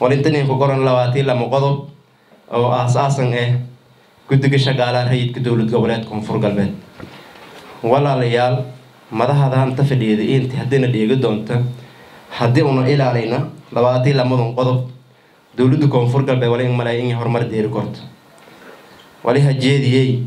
Walintan ku qoran 22 qodob oo aasaasan guddiga shaqaalaha rayidka dowlad goboleed Koonfur Galbeed. Walaalayaal, madaxda anta fadhiyada inta haddina dheegi doonta, haddii una ilaalayna 22-dan qodob, dowladda Koonfur Galbeed wali in malay in horumar deeri korto. Wali ha jeediyey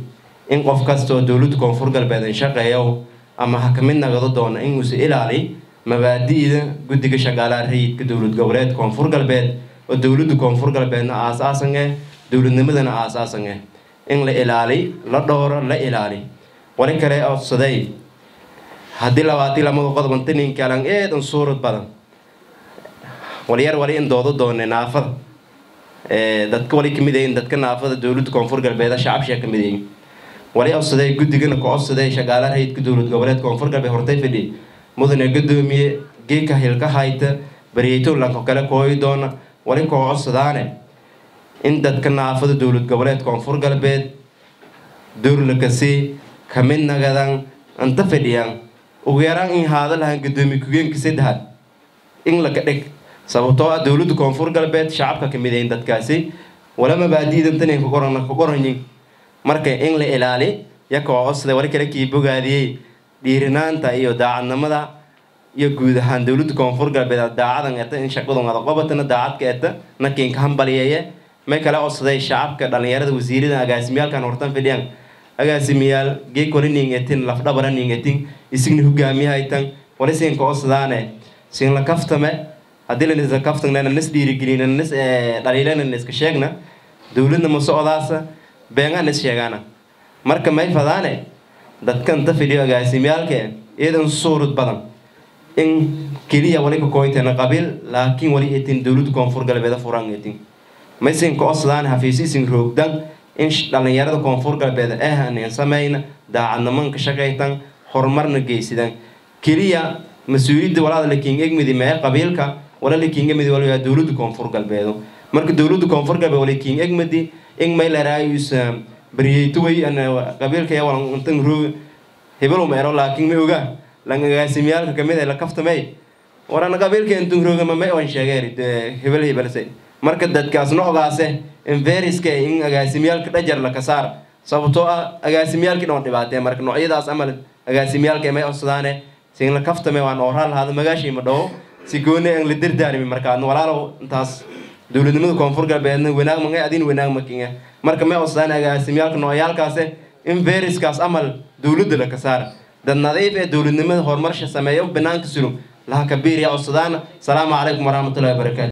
in qof kasta oo dowladda Koonfur Galbeed in shaqeeyo ama ha kamid nagado doona in uusa ilaali mabaadi'da guddiga shaqaalaha rayidka dowlad goboleed Koonfur Galbeed, oo dowladda Koonfur Galbeedna aasaasan dowladnimadana aasaasan in la ilaali, la dhowro, la ilaali. Wali kale codsaday, haddii 22-da qodob intaninkalan eedan suurad badan waliyar wali in doodo doone naafada dadka wali kamid yihiin dadka naafada dowladda Koonfur Galbeed shacabsha kamid yihiin. Wali codsaday, guddigana ku codsaday shaqaalaha rayidka dowlad goboleed Koonfur Galbeed hortay fadhi, mudane gudoomiye, geeka hilka hayta baryeyto lanko kale kooyi doona, wali koo codsadaane in dadka naafada dowlad goboleed Koonfur Galbeed dowrlakasi kamid nagadan inta fadhiyaan, ugu yaraan in haada lahan gudoomiye ku-geenka saddexaad in laka dhig, sababtoo ah dowladda Koonfur Galbeed shacabka kamid yihiin dadkaasi, wala mabaadi'dan tan ku qoran ku qoranyin. Marka in la ilaali yakoo codsaday. Wali kale kii bogaadiyey dhiirinaanta iyo daacadnimada iyo guud ahaan dowladda Koonfur Galbeed daacadan eta in shaqadan wada qobatana daacadka eta nakiinka hambaliyeeye. May kale codsaday shacabka, dhalinyarada, wasiirada, agaasimiyaalkan hortan fadhiyaan. Agaasimiyaal, geek wali ningetin lafdhabara ningetin isigna hogaamiyahaytan, wali siinka codsadaane siin la kaftame. Haddii la nisla kaftangnana nis dhiirigelina, nis dhaliilana, niska sheegna, dowladna ma socdaasa beenga nis sheegaana. Marka may fadaane dadkan ta fidhiyo agaasimiyaalka iyadan suurad badan in keliya wali ka kooytana qabiil, laakiin wali etin dowladda Koonfur Galbeed furan etin. Maysin ka codsadaan xafiisyo isin roogdan in dhalinyarada Koonfur Galbeed anin samayna daacadniman ka shaqaytan, horumarna geysidan. Keliya mas-uuliyadda walaada lakiin egmidi mee qabiilka wala lakiin egmidi wala dowladda Koonfur Galbeed. Marka dowladda Koonfur Galbeed wala kiin egmidi in may laraayus baryeytuway ana qabiilka ya walan intan roog hebel ma ero, laakiin ma oga lan agaasimiyaalka kamid ee la kaftamay warana qabiilka intun rooga ma may oon sheegeen hebel hebelse. Marka dadkaas noocgaase inveriska in agaasimiyaalka dhajar la kasaar, sababtoo ah agaasimiyaalkii dhan dhibaatee. Marka noocyadaas amal agaasimiyaalka may codsadaane siin la kaftame waan ooraa lahaado magaashii ma dhawo si gooni aan la dirdaarmi. Marka adna walaalow intaas dowladnimada Koonfur Galbeedna wanaag mangay adin wanaag makinga. Marka may codsadaan agaasimiyaalka noocyaalkaase in veriskaas amal dowladda la kasaar, dad nadiif ee dowladnimada horumarsha sameeyo banaanka sulum laha kabiiriya codsadaan. Asalaamu calaykum waraxmatullahi wabarakaatu.